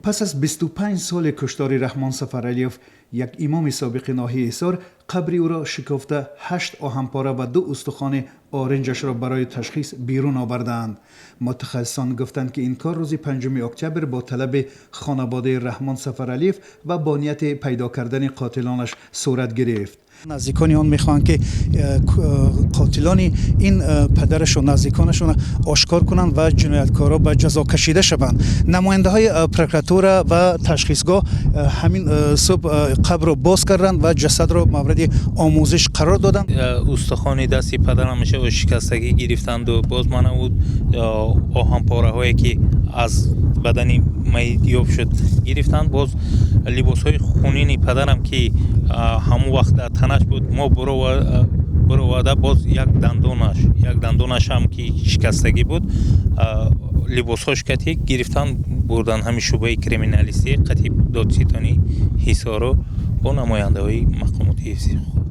Пас аз 25 соли куштори Раҳмон Сафаралиев, як имоми собиқи ноҳияи Ҳисор қабри ӯро шикофта, ҳашт оҳанпора ва ду устухони оринҷашро барои ташхис берун овардаанд. Мутахассисон гуфтанд, ки ин кор рӯзи 5 октябр бо талаби хонаводаи Раҳмон Сафаралиев ва бо нияти пайдо кардани қотилонаш сурат гирифт. Наздикони он мехоҳанд, ки қотилони ин падарашон, наздиконашон ошкор кунанд ва ҷинояткорро ба ҷазо кашида шаванд. Намояндаҳои прокуратура ва ташхисгоҳ ҳамин субҳ қабрро боз карданд ва ҷасадро мавриди омӯзиш қарор доданд. Устухони дасти падарам шикастагӣ гирифтанду боз мана ӯ оҳанпораҳое, ки аз бадани майит ёфт шуд, гирифтанд. Боз либосҳои хунини падарам, ки ҳамон вақт дар танаш буд, мо буроварда, боз як дандонашам, ки шикастагӣ буд, либосҳош кати гирифтан бурдан. Ҳамин шӯъбаи криминалистӣ қати додситонӣ Ҳисору бо намояндаҳои мақомоти ҳифзи ҳуқуқ.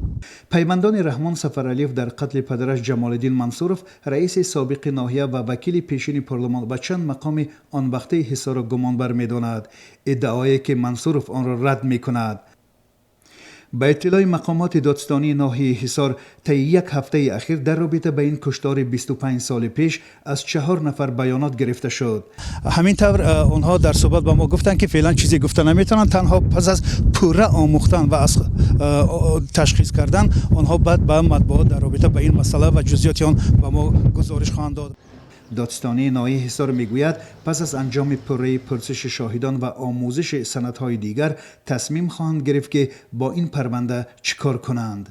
Пайвандони Раҳмон Сафаралиев дар қатли падараш Ҷамолиддин Мансуров, раиси собиқи ноҳия ва вакили пешини парлумон ва чанд мақоми он вақтаи Ҳисорро гумонбар медонад, иддаое ки Мансуров онро рад мекунад. Ба иттилои мақомоти додстонии ноҳияи Ҳисор, таи як ҳафтаи ахир дар робита ба ин куштори 25 соли пеш аз чаҳор нафар баёнот гирифта шуд. Ҳамин тавр, онҳо дар суҳбат ба мо гуфтанд, ки феълан чизе гуфта наметавонанд. Танҳо пас аз пурра омӯхтан ва аз ташхис кардан онҳо баъд ба матбуот дар робита ба ин масъала ва ҷузъиёти он ба мо гузориш хоҳанд дод. Додстонии ноҳияи Ҳисор мегӯяд, пас аз анҷоми пурраи пурсиши шоҳидон ва омӯзиши санадҳои дигар тасмим хоҳанд гирифт, ки бо ин парванда чӣ кор кунанд.